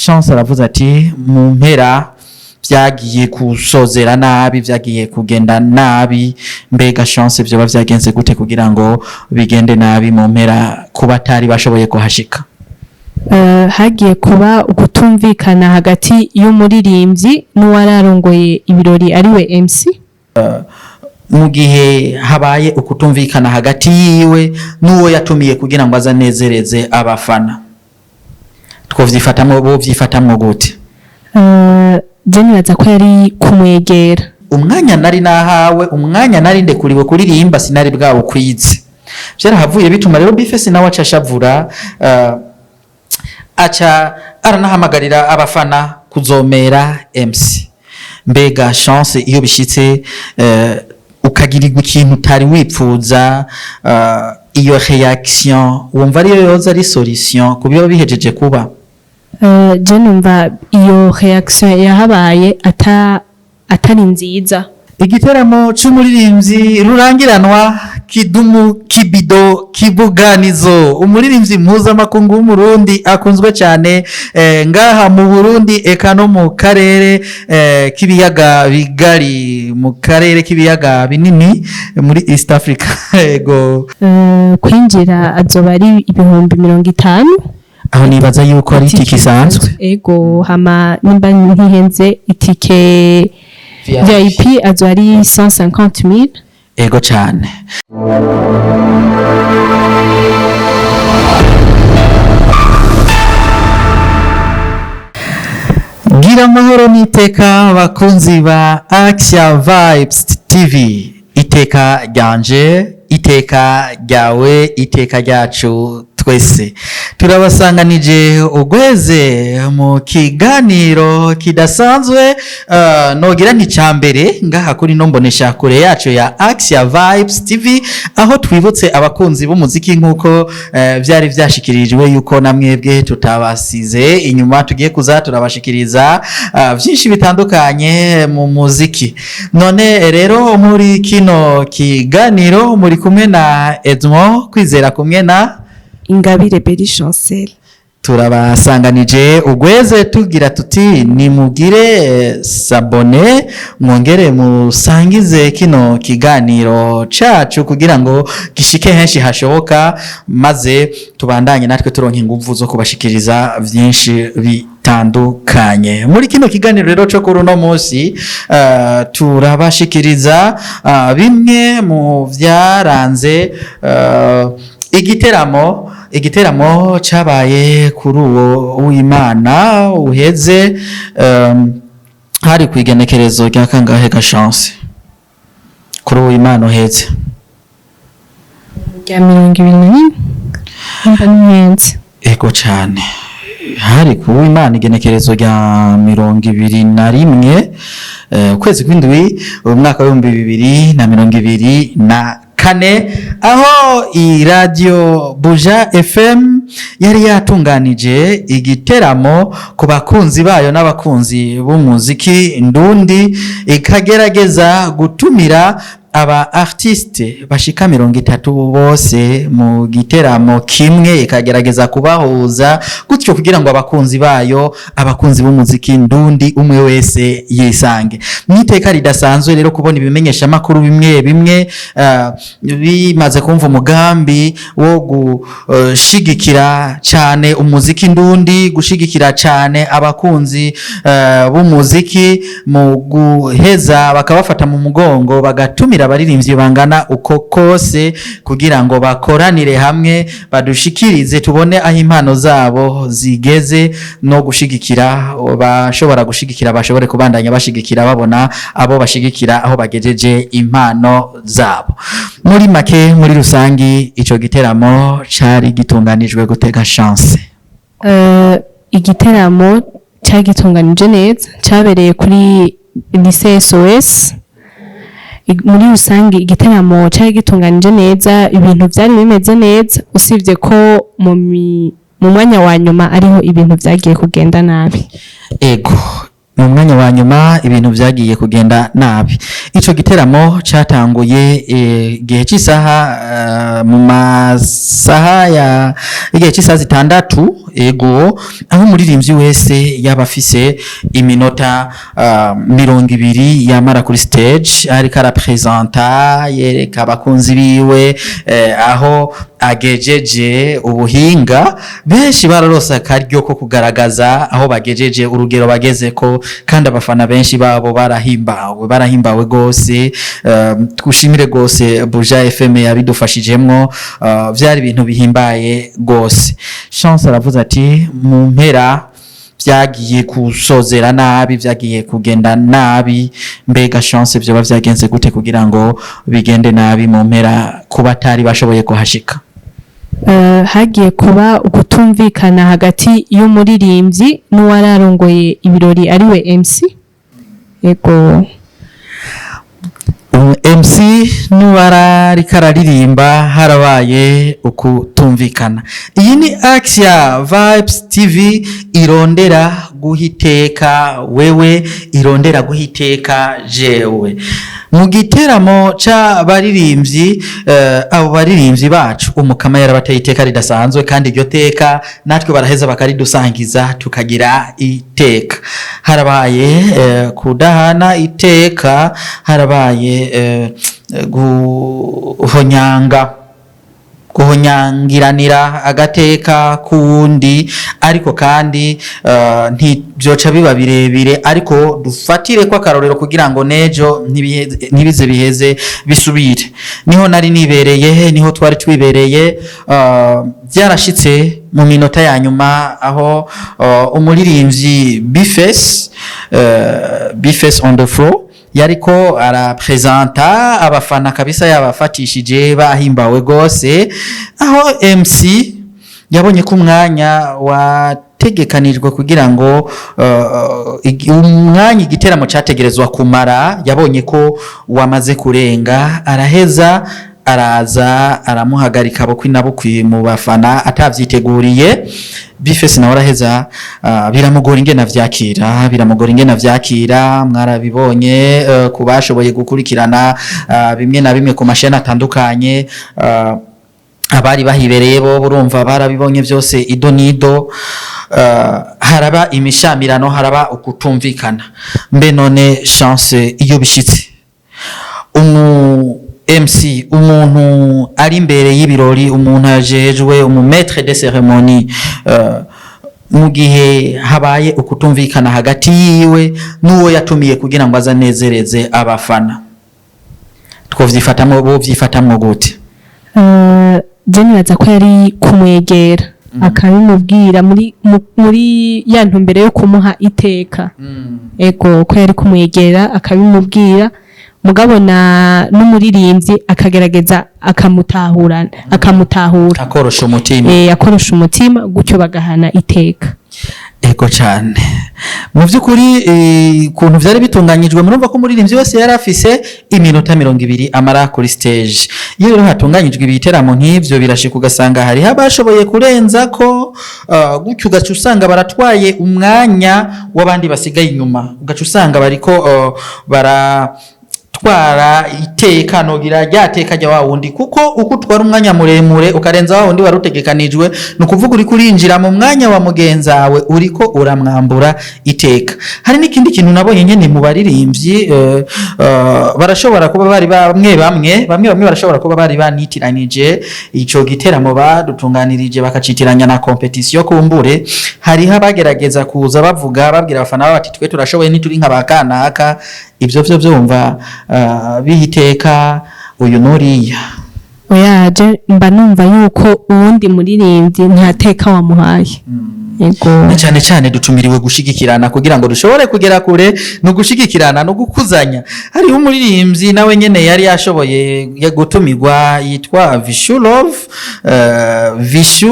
Chance aravuze ati mu mpera vyagiye kusozera nabi, vyagiye kugenda nabi. Mbega Chance, vyoba vyagenze gute kugira ngo bigende nabi mu mpera kuba atari bashoboye kuhashika? Hagiye kuba ukutumvikana hagati y'umuririmbyi n'uwararongoye ibirori, ariwe MC. Mu gihe habaye ukutumvikana hagati yiwe n'uwo yatumiye kugira ngo azanezereze abafana, twovyifatamwo, bo vyifatamwo gute? Je nibaza ko yari kumwegera. Umwanya nari nahawe, umwanya nari ndekuriwe kuririmba, sinari bwawukwize. Vyarahavuye bituma rero B-Face nawe aca ashavura, aca aranahamagarira abafana kuzomera MC. Mbega Chance, iyo bishitse ukagirirwa ikintu utari wipfuza, iyo réaction wumva ariyo yoza ari solution ku biba bihejeje kuba? Je numva iyo réaction yahabaye atari nziza. Igiteramo c'umuririmbyi rurangiranwa Kidumu Kibido Kibuganizo, umuririmbyi mpuzamakungu w'Umurundi akunzwe cyane ngaha mu Burundi eka no mu karere k'ibiyaga bigari, mu karere k'ibiyaga binini muri East Africa, ego. Kwinjira azoba ari 50,000. Aho nibaza yuko ari itike isanzwe. Ego, hama nimba ntihenze, itike VIP azoba ari 150,000. Ego cyane. Gira amahoro n'iteka, bakunzi ba Axia Vibes TV. Iteka ryanje, iteka ryawe, iteka ryacu twese. Turabasanganije ugweze mu kiganiro kidasanzwe, nogira nti ca mbere ngaha kuri no mbonesha kure yacu ya Axia Vibes TV, aho twibutse abakunzi b'umuziki nk'uko vyari vyashikirijwe yuko namwebwe tutabasize inyuma, tugiye kuza turabashikiriza vyinshi bitandukanye mu muziki. None rero muri kino kiganiro muri kumwe na Edmond Kwizera, kumwe na Ingabire Beri Chancel. Turabasanganije ugweze tugira tuti nimugire s'abonner, mwongere musangize kino kiganiro cacu kugira ngo gishike henshi hashoboka, maze tubandanye natwe turonka inguvu zo kubashikiriza vyinshi bitandukanye. Muri kino kiganiro rero co kuri uno munsi, turabashikiriza bimwe mu vyaranze igiteramo cabaye kuri uwo w'Imana uheze, hari ku igenekerezo rya kangahe ga Chance, kuri uwo Imana uheze? Rya 21 nimba ntihenze. Ego cane, hari ku w'Imana igenekerezo rya 21, ukwezi kw'indwi, umwaka w'2024, aho iradiyo Buja FM yari yatunganije igiteramo ku bakunzi bayo n'abakunzi b'umuziki ndundi, ikagerageza gutumira aba artiste bashika 30 bose mu giteramo kimwe, ikagerageza kubahuza gutyo kugira ngo abakunzi bayo, abakunzi b'umuziki ndundi, umwe wese yisange. Mwiteka ridasanzwe rero kubona ibimenyesha makuru bimwe bimwe bimaze kumva umugambi wo gushigikira cyane umuziki ndundi, gushigikira cyane abakunzi b'umuziki, mu guheza bakabafata mu mugongo, bagatumira abaririmbyi bangana uko kose kugira ngo bakoranire hamwe badushikirize, tubone aho impano zabo zigeze, no gushigikira bashobora gushigikira, bashobore kubandanya bashigikira, babona abo bashigikira aho bagejeje impano zabo. Muri make, muri rusangi, ico giteramo cari gitunganijwe gutega, Chance? Igiteramo cyagitunganije neza, cyabereye kuri lycée SOS. Muri rusange igiteramo cyari gitunganije neza, ibintu byari bimeze neza, usibye ko mu mwanya wa nyuma ariho ibintu byagiye kugenda nabi. Ego. Mu mwanya wa nyuma ibintu vyagiye kugenda nabi. Ico giteramo catanguye igihe c'isaha mu masaha ya igihe c'isaha 6, ego, aho umuririmbyi wese yaba afise iminota 20 yamara kuri stage, ariko arapresenta, yereka abakunzi biwe aho agejeje ubuhinga. Benshi bararose akaryo ko kugaragaza aho bagejeje, urugero bagezeko, kandi abafana benshi babo barahimbawe, barahimbawe gose. Twushimire gose Buja FM yabidufashijemwo. Vyari ibintu bihimbaye gose. Chance aravuze ati mu mpera vyagiye kusozera nabi, vyagiye kugenda nabi. Mbega Chance, vyoba vyagenze gute kugira ngo bigende nabi mu mpera kuba atari bashoboye kuhashika? Hagiye kuba ukutumvikana hagati y'umuririmbyi n'uwararongoye ibirori, ariwe MC, ego. MC n'uwarariko araririmba harabaye ukutumvikana. Iyi ni Axia Vibes TV, irondera guhiteka wewe, irondera guhiteka jewe. Mu giteramo c'abaririmbyi, abo baririmbyi bacu Umukama yarabateye iteka ridasanzwe, kandi iryo teka natwe baraheza bakaridusangiza tukagira iteka. Harabaye kudahana iteka, harabaye guhonyangiranira agateka k'uwundi. Ariko kandi ntibyoca biba birebire, ariko dufatire ko akarorero kugira ngo nejo ntibize biheze bisubire. Niho nari nibereye, niho twari twibereye. Byarashitse mu minota ya nyuma aho umuririmbyi Bface, Bface on the floor, yariko arapresenta abafana kabisa, yabafatishije, bahimbawe gose, aho MC yabonye ko umwanya wategekanijwe kugira ngo umwanya igiteramo categerezwa kumara, yabonye ko wamaze kurenga, araheza araza aramuhagarika bukwi na bukwi mu bafana atavyiteguriye. Bface nawe araheza biramugora ingene avyakira, biramugora ingene avyakira. Mwarabibonye ku bashoboye gukurikirana bimwe na bimwe ku masheni atandukanye. Abari bahibereye bo burumva barabibonye byose ido nido. Haraba imishamirano, haraba ukutumvikana. Mbe none Chance, iyo bishitse umu MC, umuntu ari imbere y'ibirori, umuntu ajejwe, umu maître de cérémonie, mu gihe habaye ukutumvikana hagati yiwe n'uwo yatumiye kugira ngo azanezereze abafana, twovyifatamwo, bo vyifatamwo gute? Je nibaza ko yari kumwegera akabimubwira muri ya ntumbero yo kumuha iteka. Ego, ko yari kumwegera akabimubwira, mugabo na n'umuririmbyi akagerageza akamutahura, akamutahura. Akorosha umutima. Akorosha umutima, gutyo bagahana iteka. Ego cyane. Mu by'ukuri ukuntu byari bitunganyijwe, murumva ko umuririmbyi wese yari afise iminota 20 amara kuri stage. Iyo rero hatunganyijwe ibiteramo nk'ivyo, birashika ugasanga hariho abashoboye kurenza ko, gutyo ugaca usanga baratwaye umwanya w'abandi basigaye inyuma, ugaca usanga bariko bara twara iteka, nogira rya teka rya wa wundi, kuko uko utwara umwanya muremure ukarenza wa wundi wari utegekanijwe, ni ukuvuga uriko urinjira mu mwanya wa mugenzawe, uriko uramwambura iteka. Hari n'ikindi kintu nabonye nyene mu baririmbyi, barashobora kuba bari bamwe bamwe barashobora kuba bari banitiranije ico giteramo badutunganirije, bakacitiranya na competition kumbure. Hariho abagerageza kuza bavuga, babwira abafana babo bati: "Twe turashoboye, ntituri nka ba kanaka." Ivyo vyo vyumva biha iteka uyu nuriya? Oya, je mba numva yuko uwundi muririmbyi nta teka wamuhaye, yego. Na cyane cyane dutumiriwe gushigikirana kugira ngo dushobore kugera kure, ni ugushigikirana no gukuzanya. Hariho umuririmbyi nawe nyene yari yashoboye gutumirwa yitwa Vishu Love. Vishu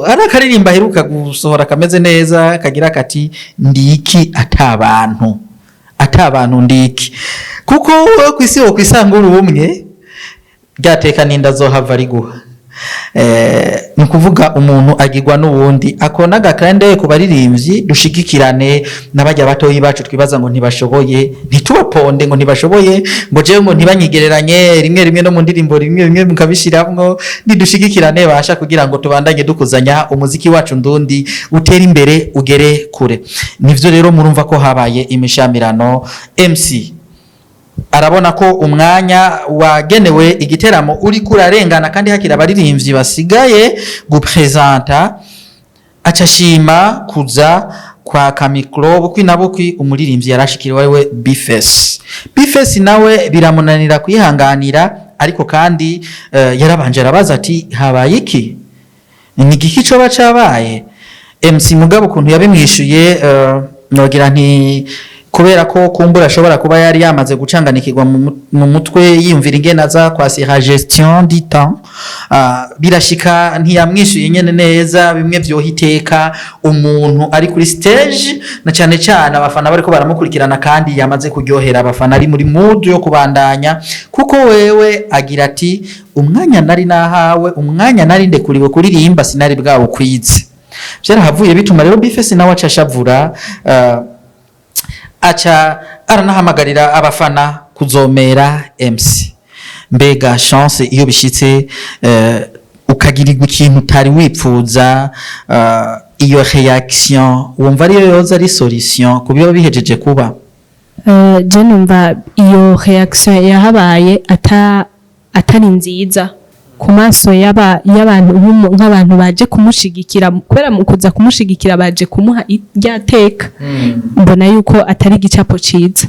ari akaririmba aheruka gusohora kameze neza, kagira kati: "Ndiki atabantu, atabantu ndiki?" Kuko wowe kw'isi wo kwisanga uri umwe, ryateka ninda azohava ariguha. Ni ukuvuga umuntu agirwa n'uwundi. Ako n'agakrende ku baririmbyi, dushigikirane n'abajya batoyi bacu twibaza ngo ntibashoboye, ntitubaponde ngo ntibashoboye, ngo jewe ngo ntibanyigereranye rimwe rimwe no mu ndirimbo rimwe rimwe mukabishiramwo. Nidushigikirane basha kugira ngo tubandanye dukuzanya umuziki wacu ndundi, utere imbere, ugere kure. Nivyo rero, murumva ko habaye imishamirano. MC arabona ko umwanya wagenewe igiteramo uri kurarengana kandi hakiri abaririmbyi basigaye gupresenta, aca ashima kuza kwaka micro bukwi na bukwi umuririmbyi yarashikiriwe, we B-Face. B-Face nawe biramunanira kwihanganira, ariko kandi yarabanje arabaza ati: "Habaye iki? Ni igiki coba cabaye?" MC mugabo ukuntu yabimwishuye, nogira nti kubera ko kumbura ashobora kuba yari yamaze gucanganikirwa mu mutwe, yiyumvira ingene aza kwasira gestion du temps, birashika ntiyamwishuye nyene neza bimwe vyoha iteka umuntu ari kuri stage, na cane cane abafana bariko baramukurikirana, kandi yamaze kuryohera abafana, ari muri mood yo kubandanya, kuko wewe agira ati: "Umwanya nari nahawe, umwanya nari ndekuriwe kuririmba, sinari bwawukwize." Vyarahavuye bituma rero B-Face nawe aca ashavura, aca aranahamagarira abafana kuzomera MC. Mbega Chance, iyo bishitse ukagirirwa ikintu utari wipfuza, iyo réaction wumva ariyo yoza ari solution ku biba bihejeje kuba? Je numva iyo réaction yahabaye atari nziza ku maso y'abantu, nk'abantu baje kumushigikira, kubera mu kuza kumushigikira baje kumuha rya teka. Mbona yuko atari igicapo ciza.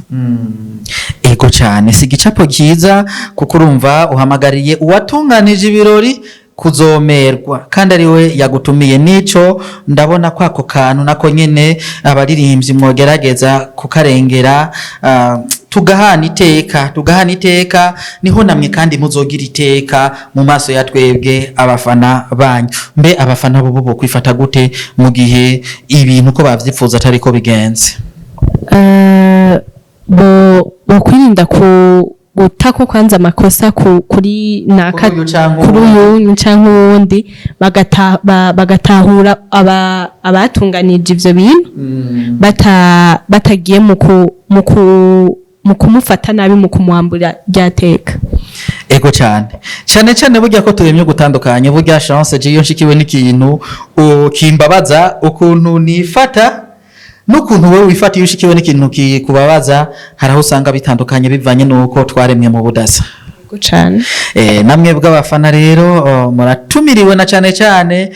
Ego cyane, si igicapo cyiza, kuko urumva uhamagariye uwatunganije ibirori kuzomerwa kandi ari we yagutumiye. Nico ndabona ko ako kantu nako nyene abaririmbyi mwogerageza kukarengera, tugahana iteka, tugahana iteka, niho namwe kandi muzogira iteka mu maso ya twebwe abafana banyu. Mbe abafana bo bo kwifata gute mu gihe ibintu ko bavyifuza atari ko bigenze? Bo kwirinda ku gutako kwanza amakosa kuri naka, kuri uyu canke kuri uyu canke uwundi, bagatahura abatunganije ivyo bintu, batagiye mu kumufata nabi, mu kumwambura rya teka. Ego cyane, cyane cyane burya ko turemye gutandukanye. Burya Chance, je iyo nshikiwe n'ikintu kimbabaza, ukuntu nifata n'ukuntu wowe wifata iyo ushikiwe n'ikintu kikubabaza, hari aho usanga bitandukanye bivanye n'uko twaremwe mu budasa. Ego cane. Namwe bw'abafana rero, muratumiriwe na cyane cyane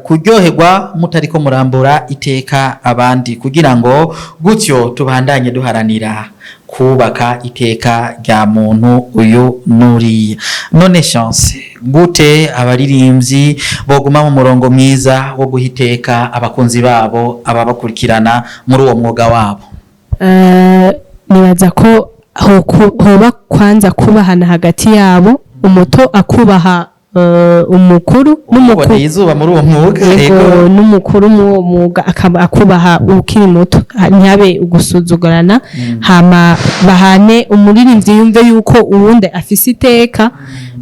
kuryoherwa mutariko murambura iteka abandi, kugira ngo gutyo tubandanye duharanira kubaka iteka rya muntu uyu nuriya. None Chance, gute abaririmbyi boguma mu murongo mwiza wo guha iteka abakunzi babo, ababakurikirana muri uwo mwuga wabo? Nibaza ko hoba kwanza kubahana hagati yabo, umuto akubaha umukuru n'umukuru. Uboneye izuba muri uwo mwuga. Yego, n'umukuru muri uwo mwuga akaba akubaha ukiri muto, ntihabe ugusuzugurana. Hama bahane, umuririmbyi yumve yuko uwundi afise iteka,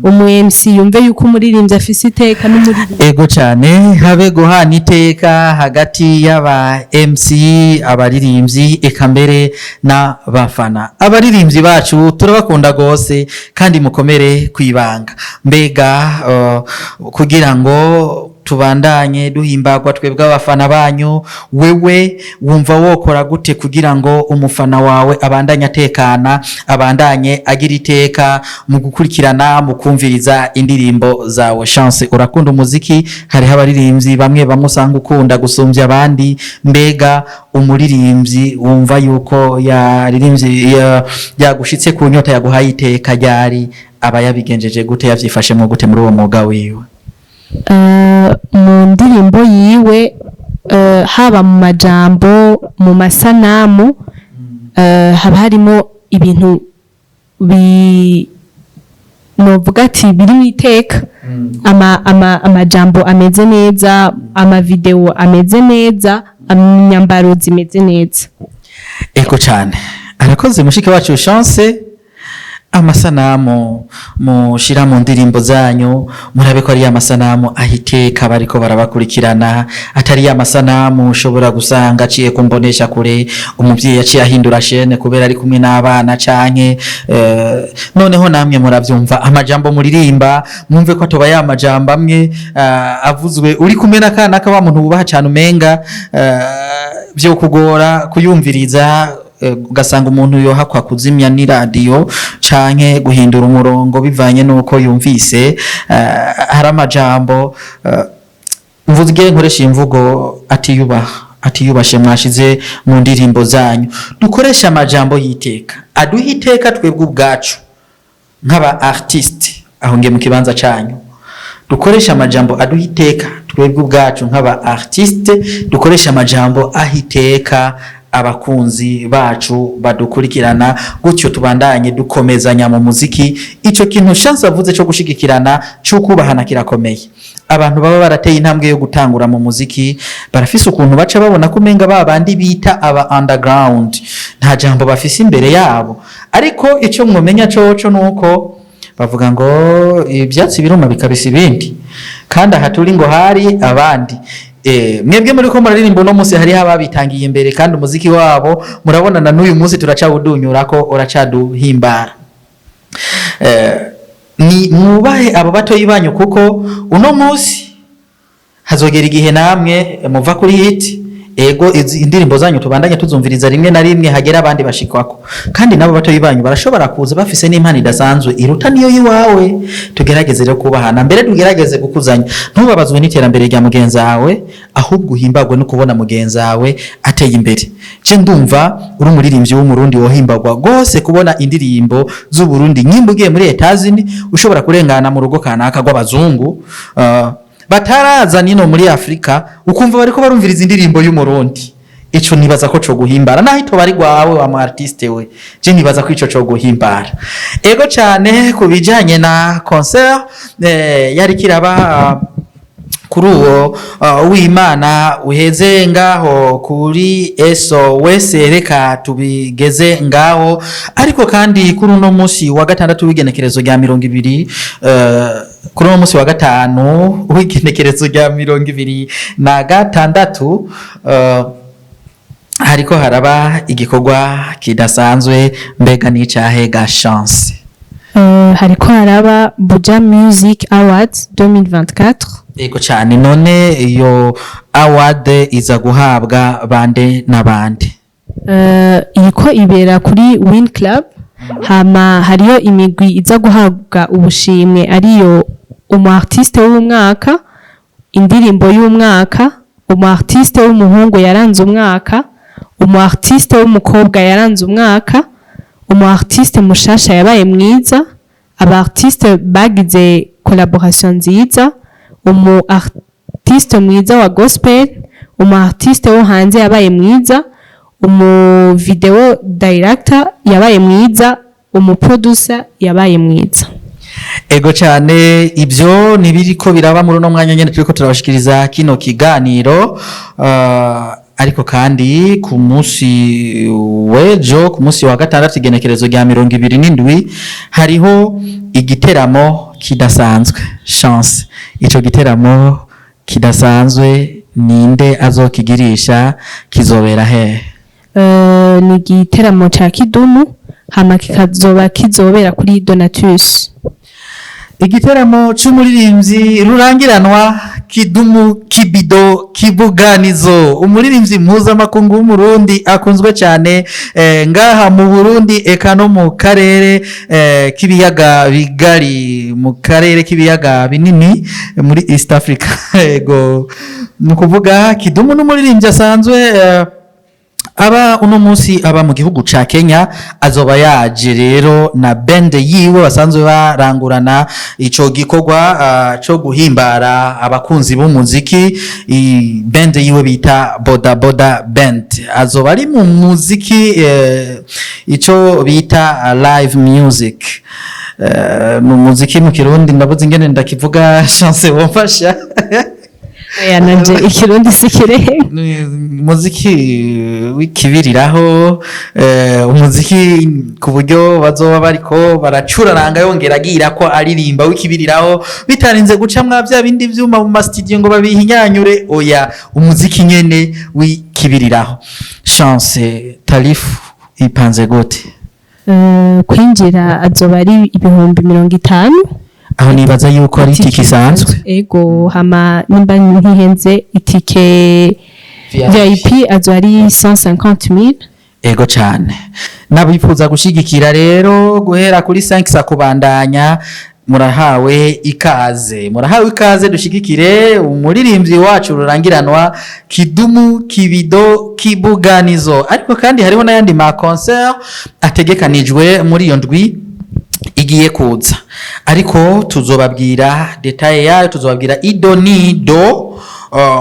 umu MC yumve yuko umuririmbyi afise iteka, n'umuririmbyi. Ego cyane, habe guhana iteka hagati y'aba MC, abaririmbyi, eka mbere n'abafana. Abaririmbyi bacu turabakunda gose kandi mukomere kwibanga. Mbega kugira ngo tubandanye duhimbagwa twebwe abafana banyu, wewe wumva wokora gute kugira ngo umufana wawe abandanye atekana, abandanye agira iteka mu gukurikirana, mu kumviriza indirimbo zawe? Chance, urakunda umuziki, hariho abaririmbyi bamwe bamwe usanga ukunda gusumbya abandi. Mbega umuririmbyi wumva yuko yaririmbye yagushitse ku nyota, yaguhaye iteka ryari, aba yabigenjeje gute, yavyifashemwo gute muri uwo mwuga wiwe? Mu ndirimbo yiwe, haba mu majambo, mu masanamu, haba harimo ibintu novuga ati biri mu iteka, amajambo ameze neza, amavideo ameze neza, imyambaro zimeze neza. Ego cyane, arakoze mushiki wacu Chance. Amasanamu mushira mu ndirimbo zanyu, murabe ko ari amasanamu ahiteka bariko barabakurikirana, atari amasanamu ushobora gusanga aciye kumbonesha kure, umuvyeyi yaciye ahindura chaîne kubera ari kumwe n'abana canke noneho namwe muravyumva amajambo muririmba, mwumve ko atoba ya majambo amwe avuzwe uri kumwe n'akana ka wa muntu wubaha cane, umenga vyo kugora kuyumviriza, ugasanga umuntu yohakwa kuzimya n'iradiyo canke guhindura umurongo bivanye n'uko yumvise hari amajambo, mvuge nkoresha imvugo atiyubaha, atiyubashe mwashize mu ndirimbo zanyu. Dukoresha amajambo y'iteka aduha iteka twebwe ubwacu nk'aba artiste. Aho ngiye mu kibanza canyu. Dukoresha amajambo aduha iteka twebwe ubwacu nk'aba artiste, dukoresha amajambo aha iteka abakunzi bacu badukurikirana, gutyo tubandanye dukomezanya mu muziki. Ico kintu Chance avuze cyo gushigikirana, cyo kubahana, kirakomeye. Abantu baba barateye intambwe yo gutangura mu muziki barafise ukuntu baca babona ko umenga ba bandi bita aba underground nta jambo bafise imbere yabo. Ariko ico mwomenya coco nuko bavuga ngo ibyatsi biruma bikabisa ibindi, kandi aha turi ngo hari abandi. Mwebwe muri ko muraririmba uno munsi, hariho ababitangiye imbere, kandi umuziki wabo murabonana n'uyu munsi turacawudunyura ko uracaduhimbara. Ni mwubahe abo batoyi banyu, kuko uno munsi hazogera igihe namwe muva kuri hit. Ego, izi indirimbo zanyu tubandanye tuzumviriza, rimwe na rimwe hagera abandi bashikwako, kandi nabo batoyi banyu barashobora kuza bafise n'impano idasanzwe iruta niyo yiwawe. Tugerageze rero kubahana, mbere tugerageze gukuzanya. Ntubabazwe n'iterambere rya mugenzi wawe, ahubwo uhimbagwe no kubona mugenzi wawe ateye imbere. Je ndumva uri umuririmbyi w'Umurundi wohimbagwa gose kubona indirimbo z'Uburundi nyimba ugiye muri Etazini, ushobora kurengana mu rugo kanaka rw'abazungu bataraza nino muri Afrika, ukumva bariko barumviriza indirimbo y'Umurundi. Ico nibaza ko co guhimbara naho itoba ari gwawe wa mu artiste we. Je nibaza ko ico co guhimbara ego cane. Ku bijanye na concert yari kiraba kuri uwo w'Imana uheze ngaho kuri SOS, reka tubigeze ngaho. Ariko kandi kuri uno munsi wa gatandatu w'igenekerezo rya 20, kuri uno munsi wa gatanu w'igenekerezo rya 26, hariko haraba igikorwa kidasanzwe. Mbega n'icahe ga Chance? Hariko haraba Buja Music Awards 2024. Yego cyane. None iyo award iza guhabwa bande n'abandi? Iriko ibera kuri Win Club. Hama hariyo imigwi iza guhabwa ubushimwe, ariyo umu artiste w'umwaka, indirimbo y'umwaka, umu artiste w'umuhungu yaranze umwaka, umu artiste w'umukobwa yaranze umwaka, umu artiste mushasha yabaye mwiza, aba artiste bagize collaboration nziza, umu artiste mwiza wa gospel, umu artiste wo hanze yabaye mwiza, umu video director yabaye mwiza, umu producer yabaye mwiza. Ego cyane. Ibyo nibiriko biraba muri uno mwanya nyene turiko turabashikiriza kino kiganiro. Ariko kandi ku munsi w'ejo, ku munsi wa gatandatu, igenekerezo rya 27, hariho igiteramo kidasanzwe. Chance, ico giteramo kidasanzwe ninde azokigirisha? Kizobera hehe? Ni igiteramo ca Kidumu, hama kikazoba kizobera kuri Donatus. Igiteramo c'umuririmbyi rurangiranwa Kidumu Kibido Kibuganizo, umuririmbyi mpuzamakungu w'Umurundi akunzwe cyane ngaha mu Burundi eka no mu karere k'ibiyaga bigari, mu karere k'ibiyaga binini muri East Africa. Ego, ni ukuvuga Kidumu n'umuririmbyi asanzwe aba uno munsi aba mu gihugu ca Kenya. Azoba yaje rero na band yiwe basanzwe barangurana ico gikorwa co guhimbara abakunzi b'umuziki, band yiwe bita Boda Boda Band. Azoba ari mu muziki ico bita live music, mu muziki mu Kirundi ndabuze ingene ndakivuga. Chance, womfasha? Oya, nanje ikirundi si kirenga. Umuziki w'ikibiriraho, umuziki ku buryo bazoba bariko baracuraranga yongera agira ko aririmba w'ikibiriraho, bitarinze guca mwa bya bindi vyuma mu ma studio ngo babihinyanyure. Oya, umuziki nyene w'ikibiriraho. Chance, tarif ipanze gute? Kwinjira azoba ari 50,000. Aho nibaza yuko ari itike isanzwe. Ego, hama nimba ntihenze, itike VIP azoba ari 150,000. Ego cyane. N'abifuza gushigikira rero guhera kuri 5 kubandanya, murahawe ikaze, murahawe ikaze. Dushigikire umuririmbyi wacu rurangiranwa Kidumu Kibido Kibuganizo. Ariko kandi hariho n'ayandi ma concert ategekanijwe muri iyo ndwi igiye kuza, ariko tuzobabwira détails yayo, tuzobabwira ido nido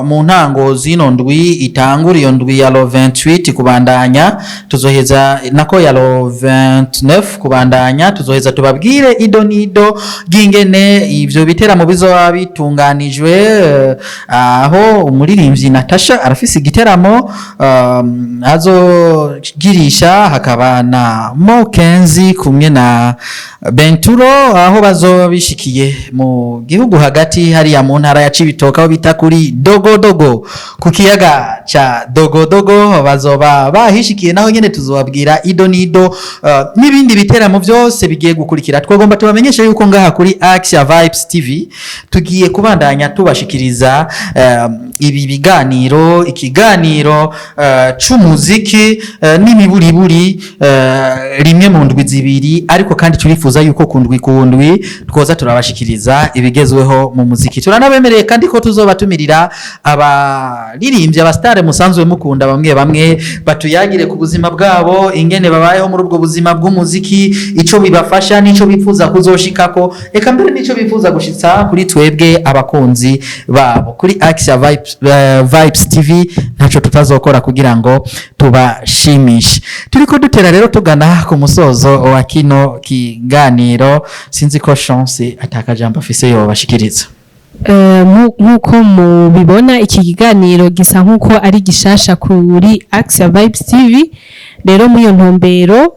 mu ntango zino ndwi itangura, iyo ndwi ya le 28 kubandanya, tuzoheza nako ya le 29 kubandanya, tuzoheza tubabwire ido nido ry'ingene ivyo biteramo bizoba bitunganijwe. Aho umuririmbyi Natasha arafise igiteramo azogirisha, hakaba na Mokenzi kumwe na Benturo, aho bazoba bishikiye mu gihugu hagati hariya mu ntara ya Cibitoke, aho bita kuri Dogodogo, ku kiyaga ca Dogodogo bazoba bahishikiye. Naho nyene tuzobabwira ido nido n'ibindi biteramo byose bigiye gukurikira. Twagomba tubamenyeshe yuko ngaha kuri Axia Vibes TV tugiye kubandanya tubashikiriza ibi biganiro, ikiganiro c'umuziki n'imiburiburi rimwe mu ndwi 2, ariko kandi turifuza yuko ku ndwi ku ndwi twoza turabashikiriza ibigezweho mu muziki. Turanabemereye kandi ko tuzobatumirira abaririmbyi, abasitare musanzwe mukunda, bamwe bamwe batuyagire ku buzima bwabo, ingene babayeho muri ubwo buzima bw'umuziki, ico bibafasha n'ico bifuza kuzoshikako, eka mbere n'ico bifuza gushitsa kuri twebwe abakunzi babo. Kuri Axia Vibes, Vibes TV ntaco tutazokora kugira ngo tubashimishe. Turiko dutera rero tugana ku musozo wa kino kiganiro. Sinzi ko Chance atakajambo afise yobashikiriza. Nk'uko mubibona, iki kiganiro gisa nk'uko ari gishasha kuri Axia Vibes TV. Rero muri iyo ntumbero,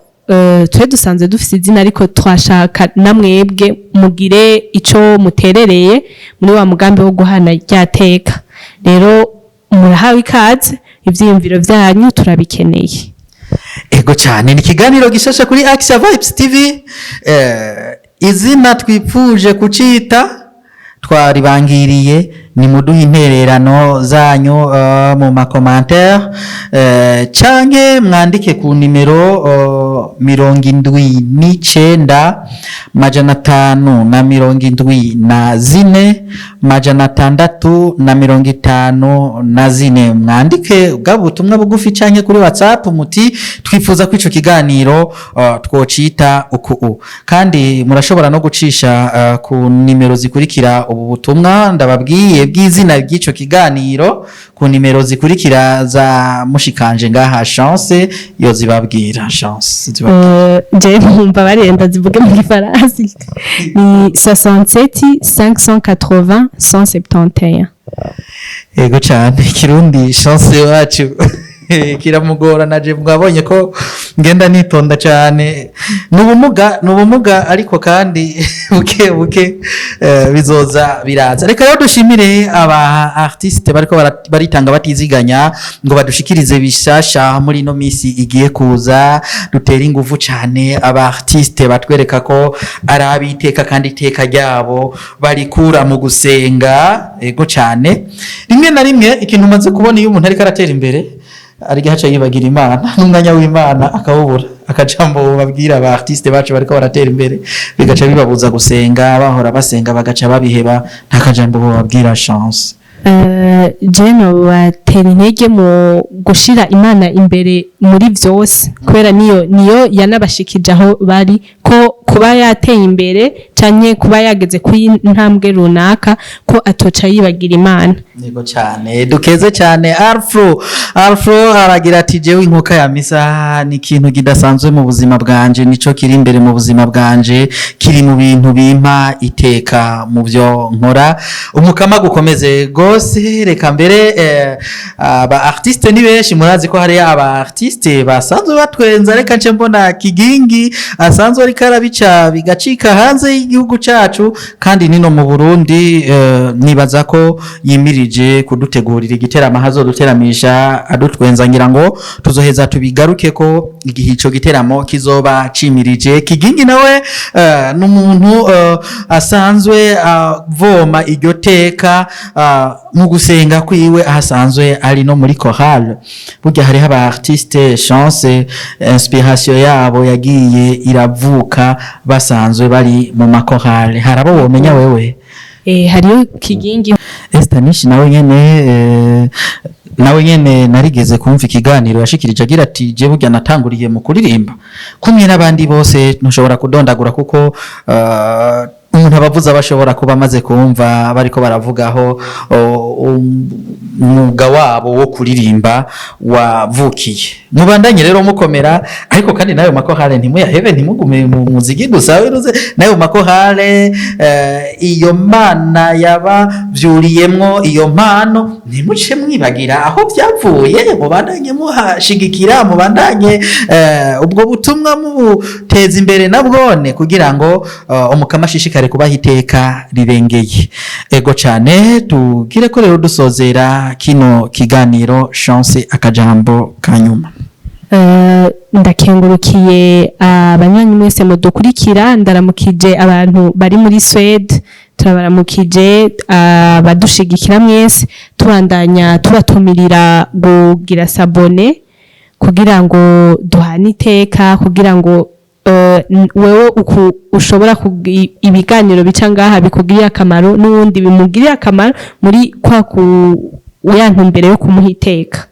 twe dusanzwe dufise izina, ariko twashaka namwebwe mugire ico muterereye muri wa mugambi wo guhana rya teka. Rero murahawe ikaze, ivyiyumviro vyanyu turabikeneye. Ego cyane, ni ikiganiro gishasha kuri Axia Vibes TV. Izina twipfuje kucita twaribangiriye, ni muduha intererano zanyu mu ma commentaires canke mwandike ku nimero 79 574 654. Mwandike bwa butumwa bugufi canke kuri WhatsApp muti twifuza ko ico kiganiro twocita uku. Kandi murashobora no gucisha ku nimero zikurikira ubu butumwa ndababwiye bw'izina ry'ico kiganiro, ku nimero zikurikira za mushikanje ngaha Chance yozibabwira. Chance, zibabwira. Je mwumva barenda zivuge mu gifaransa, ni 67 580 171. Ego cyane, ikirundi Chance wacu kiramugora, naje mwabonye ko ngenda nitonda cyane. Ni ubumuga, ni ubumuga, ariko kandi buke buke bizoza biraza. Reka rero dushimire aba artiste bariko baritanga batiziganya ngo badushikirize bishasha muri ino misi igiye kuza. Dutera ingufu cyane aba artiste batwereka ko ari abiteka, kandi iteka ryabo barikura mu gusenga. Ego cyane. Rimwe na rimwe ikintu umaze kubona, iyo umuntu ariko aratera imbere, ari haca yibagira Imana, n'umwanya w'Imana akawubura. Akajambo babwira aba artiste bacu bariko baratera imbere, bigaca bibabuza gusenga, bahora basenga bagaca babiheba, nta kajambo babwira, Chance? Je nobatera intege mu gushira Imana imbere muri vyose, kubera niyo yanabashikije aho bari, ko kuba yateye imbere canke. Canke kuba yageze kuri ntambwe runaka, ko atoca yibagira Imana. Yego cyane, dukeze cyane Alfro. Alfro aragira ati: "Jewe inkuka ya misa ni ikintu kidasanzwe mu buzima bwanje, nico kiri imbere mu buzima bwanje, kiri mu bintu bimpa iteka mu byo nkora." Umukama gukomeze gose. Reka mbere aba artiste ni benshi, murazi ko hari aba artiste basanzwe batwenza. Reka nce mbona Kigingi asanzwe ariko arabica bigacika hanze y'igihugu cacu, kandi nino mu Burundi nibaza ko yimirije kudutegurira igiteramo ahazoduteramisha adutwenza. Ngira ngo tuzoheza tubigaruke ko igihe ico giteramo kizoba cimirije. Kigingi nawe n'umuntu asanzwe avoma iryo teka mu gusenga kwiwe, ahasanzwe ari no muri chorale. Burya hariho aba artiste, Chance, inspiration yabo yagiye iravuka basanzwe bari mu makorale. Hari abo womenya wewe? Hariyo Kigingi. Esther Nishi nawe nyene, nawe nyene narigeze kumva ikiganiro yashikirije agira ati: "Je burya natanguriye mu kuririmba kumwe n'abandi bose." Ntushobora kudondagura kuko umuntu abavuza bashobora kuba amaze kumva bariko baravugaho umwuga wabo wo kuririmba wavukiye. Mubandanye rero mukomera, ariko kandi nayo makorale ntimuyahebe, ntimugume mu muziki gusa. Wiruze nayo makorale, iyo mana yabavyuriyemwo iyo mpano, ntimuce mwibagira aho byavuye. Mubandanye muhashigikira, mubandanye ubwo butumwa mubuteza imbere nabwone, kugira ngo Umukama ashishikare kubaha iteka rirengeye. Ego cane, tugire ko rero dusozera kino kiganiro. Chance, akajambo kanyuma. Ndakengurukiye abanywanyi mwese mudukurikira, ndaramukije abantu bari muri Swede, turabaramukije abadushigikira mwese, tubandanya tubatumirira kugira s'abonner kugira ngo duhane iteka, kugira ngo wewe uku ushobora ibiganiro bica ngaha bikugirira akamaro, n'uwundi bimugirira akamaro muri kwa ku ya ntumbero yo kumuha iteka.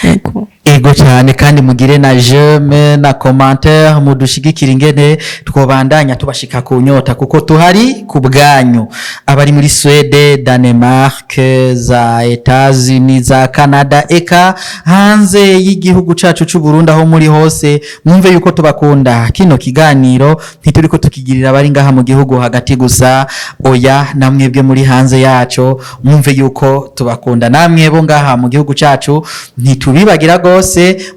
Yego. Ego cyane, kandi mugire na j'aime na commentaire, mudushigikira ingene twobandanya tubashika ku nyota, kuko tuhari ku bwanyu. Abari muri Swede, Danemark, za Etats-Unis, za Canada, eka hanze y'igihugu cacu c'u Burundi, aho muri hose mwumve yuko tubakunda. Kino kiganiro ntituriko tukigirira abari ngaha mu gihugu hagati gusa, oya, namwebwe muri hanze yaco mwumve yuko tubakunda. Namwe bo ngaha mu gihugu cacu ntitubibagira gose.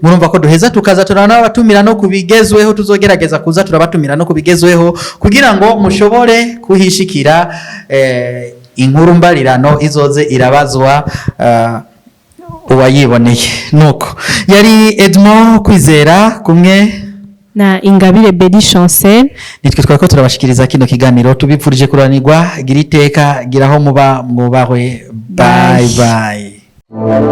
Murumva ko duheza tukaza turanabatumira no kubigezweho, tuzogerageza kuza turabatumira no kubigezweho kugira ngo mushobore kuhishikira inkuru mbarirano izoze irabazwa uwayiboneye. Nuko yari Edmond Kwizera kumwe na Ingabire Beri Chancel. Nitwe twariko turabashikiriza kino kiganiro. Tubipfurije kuranirwa, gira iteka, gira aho muba mwubahwe. Bye. Bye. Bye.